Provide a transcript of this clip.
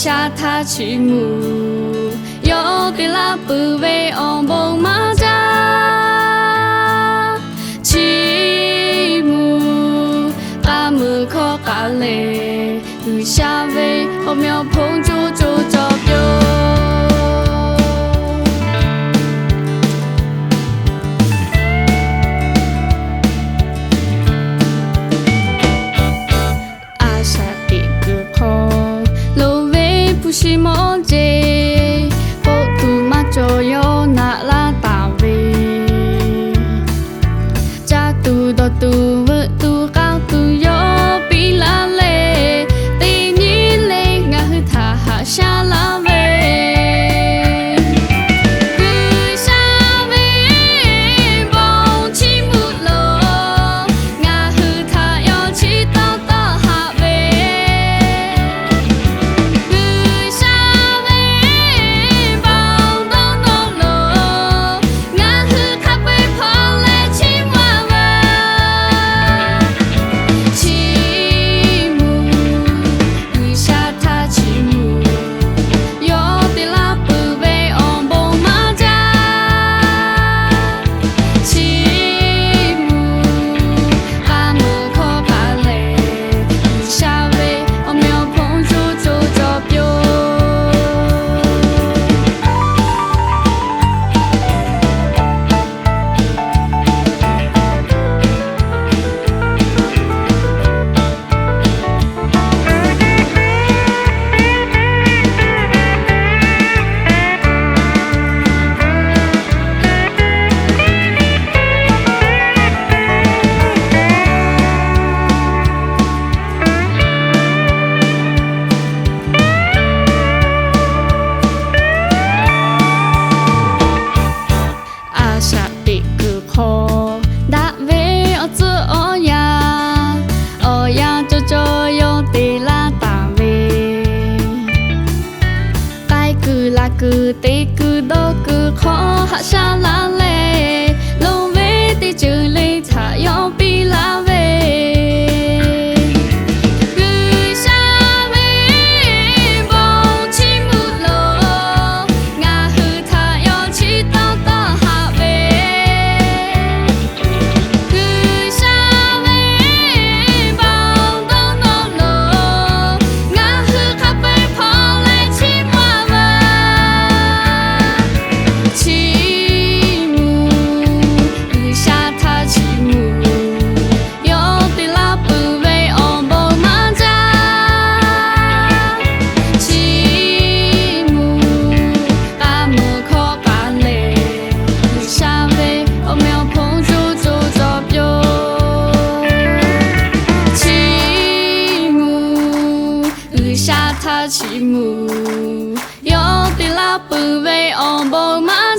G'uiˬsha htaˇ chiˇ mvuh, yawˇ te laˇ peuˬ ve awˬ bon maˇ jaˇ. Chiˇ mvuh, k'a muiˬ hkawˇ k'aꞈ lehˬ, G'uiˬsha ve awˬ meꞈ awˬ hponˇ co co cawˬ piˇ-oˆ. A shaꞈ teꞈ kuiˬ hk'aw lo ve hpu shi mawˇ jeˬ, k'oˆ tuˬ maˇ cawˬ yawˇ naꞈ laˇ taˍ ve, caˇ tuˬ dawˬ tuˬ veuꞈ tuˬ k'aˇ tuˬ yawˇ piˇ laˇ leh, teˇ nyi le ngaˬ hui htaꞈ haꞈ shaˉ laˇ ve, G'uiˬsha ve bon chiˇ mvuh lo ngaˬ hui htaꞈ yawˇ chiˇ tawˇ tawˆ haꞈ ve, G'uiˬsha ve bon dawˇ nawˇ lo ngaˬ hui hk'a peu-eˬ hpaw leh chiˇ mvuh-a ve. Chiˇ mvuh, G'uiˬsha htaˇ chiˇ mvuh, yawˇ te laˇ peuˬ ve awˬ bon maˇ jaˇ. Chiˇ mvuh, k'a muiˬ hkawˇ k'aꞈ lehˬ, G'uiˬsha ve awˬ meꞈ awˬ hponˇ co co cawˬ piˇ-oˆ. A shaꞈ teꞈ kuiˬ hk'aw daꞈ ve awˬ tcuhˉ awˬ yanˇ, awˬ yanˇ cawˬ cawˬ yawˇ te laˇ taˍ ve, k'ai kuiˬ laˬ kuiˬ te kuiˬ dawˇ kuiˬ hk'aw haꞈ shaˉ laˇ leh, loˍ ve teˇ ceuˬ le htaꞈ yawˇ piˇ laˇ ve, G'uiˬsha ve bon chiˇ mvuh lo ngaˬ hui htaꞈ yawˇ chiˇ tawˇ tawˆ haꞈ ve, G'uiˬsha ve bon dawˇ nawˇ lo ngaˬ hui hk'a peu-eˬ hpaw leh chiˇ mvuh-a ve. Chiˇ mvuh, G'uiˬsha htaˇ chiˇ mvuh, yawˇ te laˇ peuˬ ve awˬ bon maˇ jaˇ. Chiˇ mvuh, k'a muiˬ hkawˇ k'aꞈ lehˬ, G'uiˬsha ve awˬ meꞈ awˬ hponˇ co co cawˬ piˇ-oˆ. Chiˇ mvuh, G'uiˬsha htaˇ chiˇ mvuh, yawˇ te laˇ peuˬ ve awˬ bon maˇ